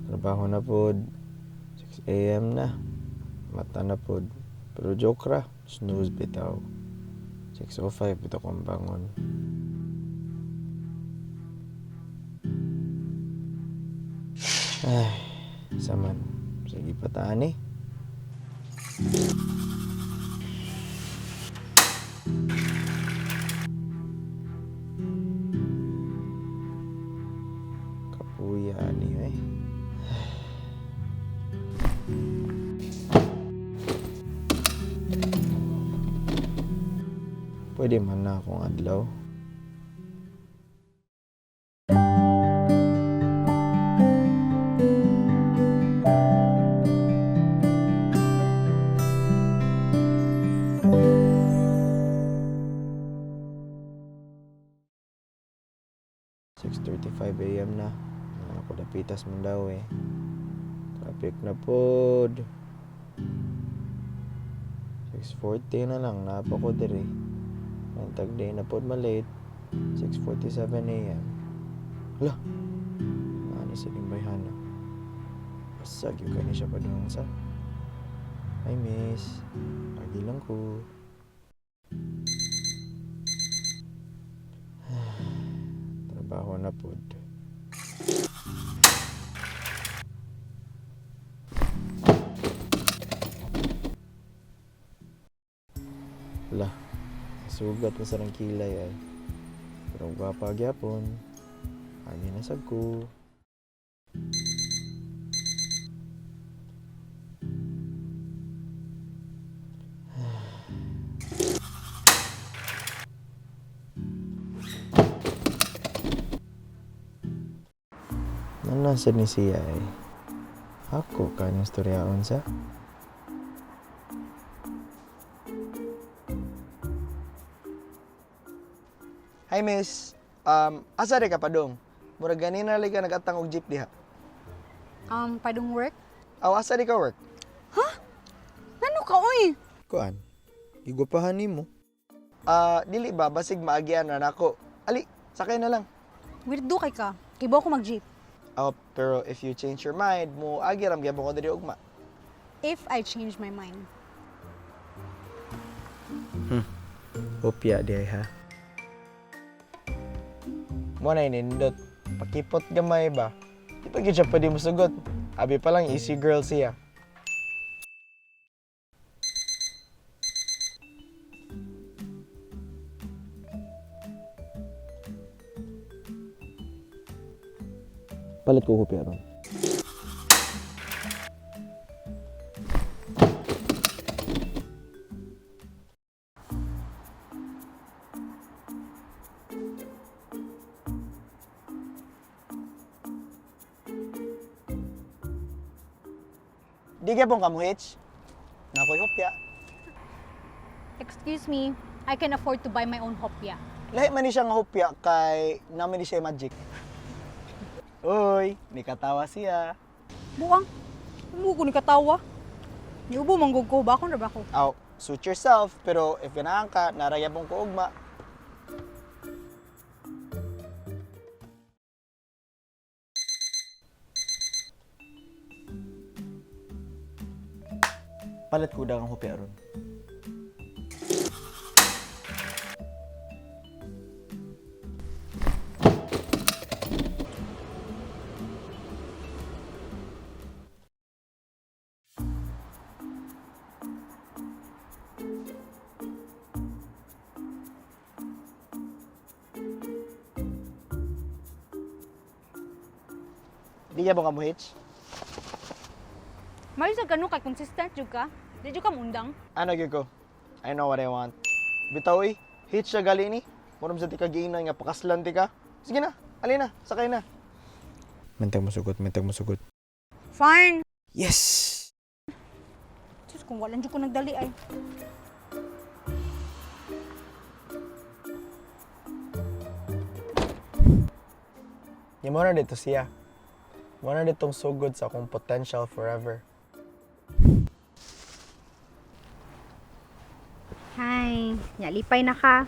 Trabaho na pod. 6 a.m. na. Mata na pod. Pero joke ra. Snooze bitaw. 6:05 bitaw kong bangon. Ay, saman. Sige pataan eh. Kapuya niyo eh. Pwede man na akong adlaw. 6:35 a.m. na. Nga ako dapitas man daw eh. Traffic na pod. 6:40 na lang. Napa ko diri. Mantag day na pod malate. 6:47 a.m. Hala. Ano sa limbayhana? Basag yung kani siya padung sa. Hi miss. Agi lang ko. Trabaho na pod. Lah, sugat na sa rang kilay ay. Pero gwapa gyapon. Agi na sab ko. Nanasad ni siya ay. Ako kanyang storyaon sa. Hi miss. Asa re ka padong? Murag ganina lagi ka nagatang og jeep diha. Padung work? Aw, asa di ka work? Nano ka, oy? Kuan, gigwapahan nimo. Ah, dili ba basig maagian na nako. Ali, sakay na lang. Weirdo kay ka. Kibaw ko mag-jeep. Aw, pero if you change your mind, mo agi ram gyapon ko diri ugma. If I change my mind. Opya di ay ha. Mo na nindot. Pakipot gamay ba? Di pa gyud siya pwede mosugot. Abi pa lang easy girl siya. Palit ko hopya ron. Di gyapon ka mo hitch. Nakoy hopya. Excuse me, I can afford to buy my own hopya. Lahi man ni siya nga hopya kay naman ni siya magic. Uy, nikatawa siya. Buang, mo ko ni katawa. Niubo manggug ko, bakon ra ba ko? Aw, suit yourself, pero if ganahan ka, naraya pong ko ugma. Palit ko daw ang hopya ron. Di gyapon ka mo hitch? Mayo sa gano kay consistent jud ka. Di jud ka mundang. Ano gyud ko? I know what I want. Bitaw eh, hitch siya gali ni. Muram sa ti ka giingnan nga pakaslan ti ka. Sige na, ali na, sakay na. Mentag mo sugot, mentag mo sugot. Fine. Yes! Sus, kung walang jud ko nagdali ay. Yung na dito siya. Mo na ditong sugod sa akong potential forever. Hi, nyalipay na ka.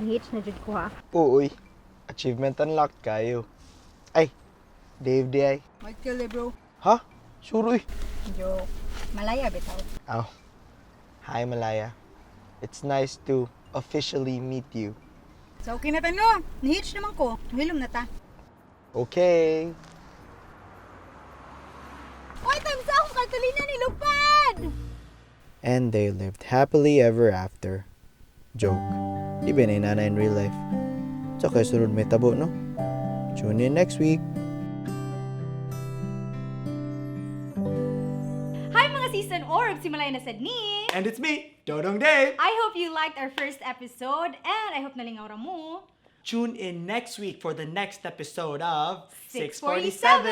Ang hitch na jud ko ha. Uy, Achievement unlocked kayo. Ay, Dave di ay. Michael eh, bro. Ha? Sure eh. Joke. Malaya bitaw. Oh. Hi, Malaya. It's nice to officially meet you. So okay na ta no. Nihitch naman ko. Hilom na ta. Okay. Oy, time sa akong Catalina ni Lupad! And they lived happily ever after. Joke. Di ba na inana in real life? Tsaka sunod may tabo, no? Tune in next week. Hi mga season orb! Si Malaya na sad ni! And it's me, Dodong Dave. I hope you liked our first episode and I hope nalingaw ra mo. Tune in next week for the next episode of 647!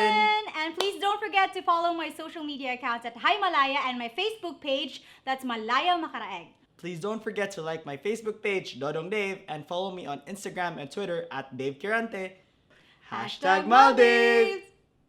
And please don't forget to follow my social media accounts at Hi Malaya and my Facebook page, that's Malaya Makaraeg. Please don't forget to like my Facebook page, Dodong Dave, and follow me on Instagram and Twitter at Dave Kirante. #Maldives!